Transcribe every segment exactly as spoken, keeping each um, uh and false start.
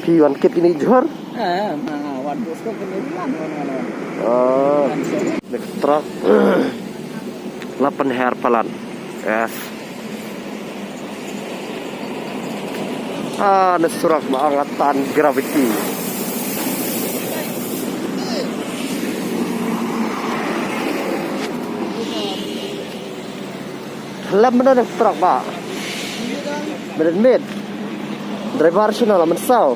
Phi wan kit kine jhur? Eh, ma wan bus ko kine wan, wan, wan, wan. Ah. Wan solo. Nek truck. La pynher palat. Yes. Ah, ne surok ba nga tan gravity. Lem mana ne truck ba. Minit mit. Driver sino la mensau.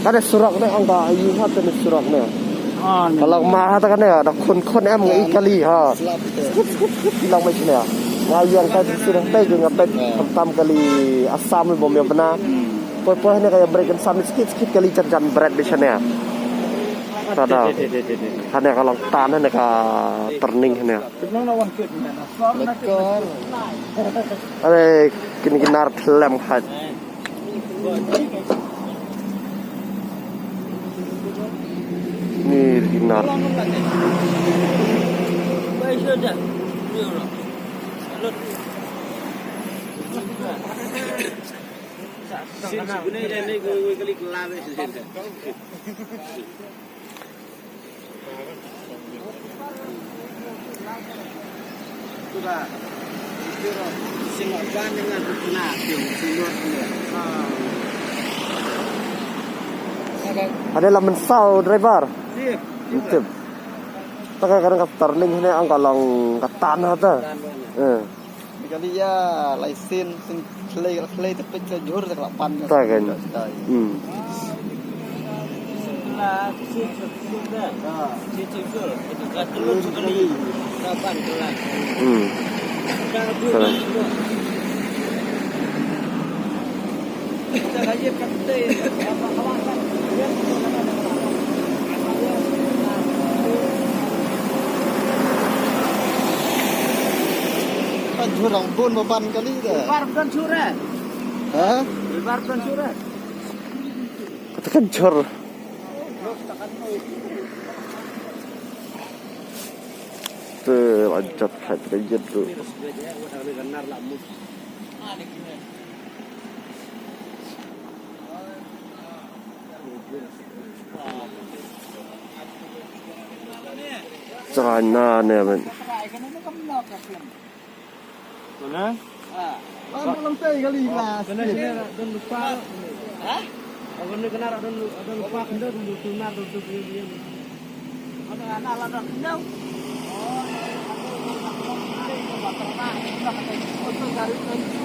Kane surok ne ong ka yu ha te ne surok ne. Ah, ne. Ka long ma ha ta kane da khun khun em ngi kali ha. Skip skip skip skip long mai sine. Nga yu ang kai sine tai ju nga tai tam tam kali Assam bom ya bana. Poi poi ne ka ya break in sam skip skip kali chan chan bread bi sine. Tada. Hane ka long tan hane ka turning hane. Lekor. Are kini kinar thlem hat. Ni kinar. Ada lah mensau driver. Iya. Betul. Taka kadang ka turning hane ang ka long ka tan ha ta. Eh. Kali ya license sing khlei khlei te pek ka jhur te kala pan. Ta kan. Hmm. Hmm. Salah. Ka jhur ang bun ba ban kali da. Bar ban jhur eh. Ha? Bar ban jhur eh. Kata ka jhur. Te la jot khat ka jot tu. China ne men. Mana? Ah. Ba lam tai kali la. Kena sini don lupa. Ha? Kena kena don lu- don lupa kena don tu na don tu dia dia. Mana anak la don kena. Oh, ya, ya, ya, ya, ya, ya, ya, ya, ya, ya, ya, ya, ya, ya, ya,